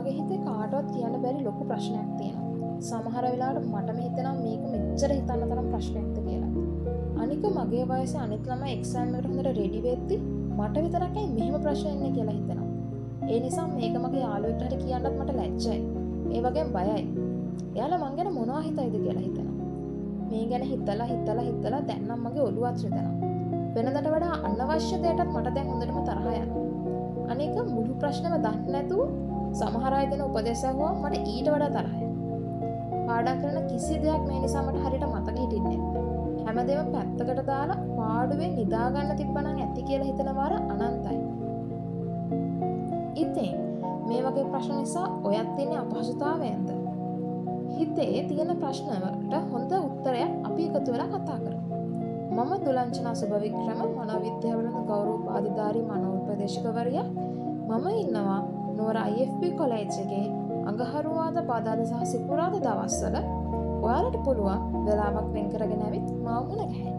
මගේ හිතේ කාටවත් කියන්න බැරි ලොකු ප්‍රශ්නයක් තියෙනවා. සමහර වෙලාවට මටම හිතෙනවා මේක මෙච්චර හිතන්න තරම් ප්‍රශ්නයක්ද කියලා. අනික මගේ වයසේ අනිත් ළමයි එක්සෑම් එකට හොඳට රෙඩි වෙද්දි මට විතරක් ඇයි මෙහෙම ප්‍රශ්න එන්නේ කියලා හිතෙනවා. ඒ නිසා මේක මගේ යාළුවෙක්ට හරි කියන්නත් මට ලැජ්ජයි. ඒ වගේම බයයි. එයාලා මං ගැන මොනවා හිතයිද කියලා හිතෙනවා. මේ ගැන හිතලා හිතලා හිතලා දැන් නම් මගේ ඔළුවත් රිදෙනවා. වෙනදට වඩා අනවශ්‍ය දෙයටත් මට දැන් හොඳටම තරහ යනවා. අනික මුළු ප්‍රශ්නම දන්නේ නැතුව සමහර අය දෙන උපදෙස් ඇහුවම මට ඊට වඩා තරහ යනවා. පාඩම් කරන කිසි දෙයක් මේ නිසා මට හරියට මතක හිටින්නේ නැහැ. හැමදේම පැත්තකට දාලා පාඩුවේ නිදා ගන්න තිබ්බනම් ඇති කියලා හිතන වාර අනන්තයි. ඉතින් මේ වගේ ප්‍රශ්න නිසා ඔයත් ඉන්නේ අපහසුතාවයෙන්ද? හිතේ තියෙන ප්‍රශ්න වලට හොඳ උත්තරයක් අපි එකතු වෙලා කතා කරමු. මම දුලංචනා සුභවික්‍රම, මනෝවිද්‍යාවල ගෞරව උපාධිධාරී මනෝපදේශකවරියක්. මම ඉන්නවා නුවර IFB college එකේ අඟහරුවාද, බදාදා සහ සිකුරාදා දවස්වල. ඔයාලට පුළුවන් වෙලාවක් වෙන් කරගෙන ඇවිත් මාව මුණ ගැහෙන්න.